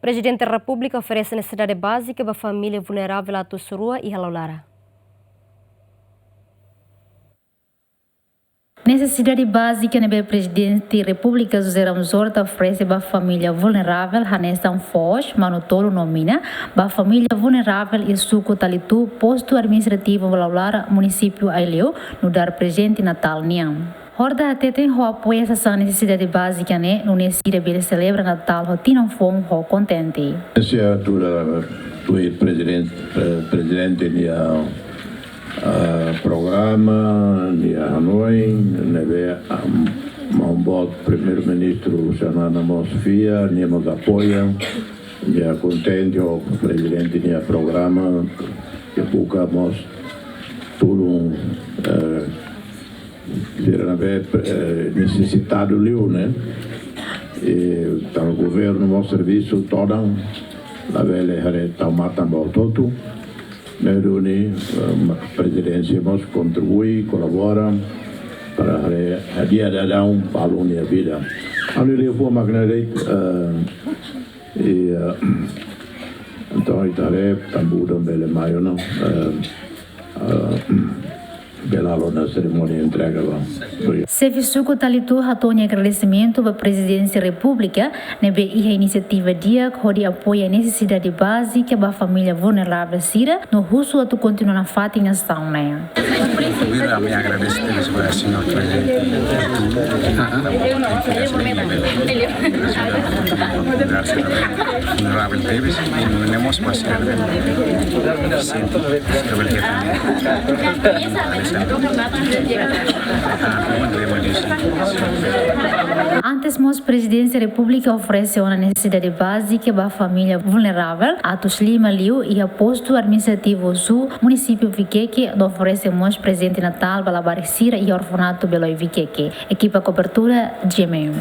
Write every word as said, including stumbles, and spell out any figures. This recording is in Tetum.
Prezidente Repúblika oferese nesesidade bázika ba família vulneravel atus rua iha Laulara. Nesesidade bázika ne'ebé Prezidente Repúblika José Ramos Horta oferese ba família vulneravel hanesan foos, manu-tolu no mina, ba família vulneravel iha suku Talitu, postu administrativu Laulara, munisípiu Aileu, nu'udar prezente Natál nian. Horta hateten ho apoia sasán nesesidade bázika ne'e, nune'e sira bele selebra Natál ho tinan foun ho kontente. Ese é tudo, tudo prezidente, eh, prezidente nia, ah, programa, nia hanoin, ne'ebé, ah, maun boot Primeiru-Ministru Xanana mós fiar, nia mós apoia, nia kontente ho prezidente nia programa, ke buka mós tulun, eh, sira ne'ebé, eh, nesesitadu liu, ne'e? I tanba governu mós servisu todan, labele haree tau matan ba hotu-hotu. Ne'e duni, eh, ma-, prezidénsia mós kontribui, kolabora, para haree hadi'a daudaun ba alun nia vida. Ami liu fó magna rei, eh, i, eh, entaun, ita haree, tanba udan bele mai ona, eh, eh, bele halo ona serimónia entrega ba. Xefe suku Talitu hato'o nia agradesimentu ba Prezidénsia Repúblika, ne'ebé iha inisiativa di'ak hodi apoia nesesidade bázika ba família vulneravel sira, no husu atu kontinua nafatin asaun ne'e. Primeiro, ami agradese tebes ba señór prezidente Talitu, vulneravel tebes, i ne'e mós ba sira sente, sira bele hetan. Antes mós, Prezidénsia Repúblika oferese ona nesesidade bázika ba família vulneravel atus lima liu iha postu administrativu Osu, munisípiu Vikeke, no oferese mós prezente Natál ba labarik sira iha orfanatu Beloi Vikeke. Ekipa kobertura, G M M.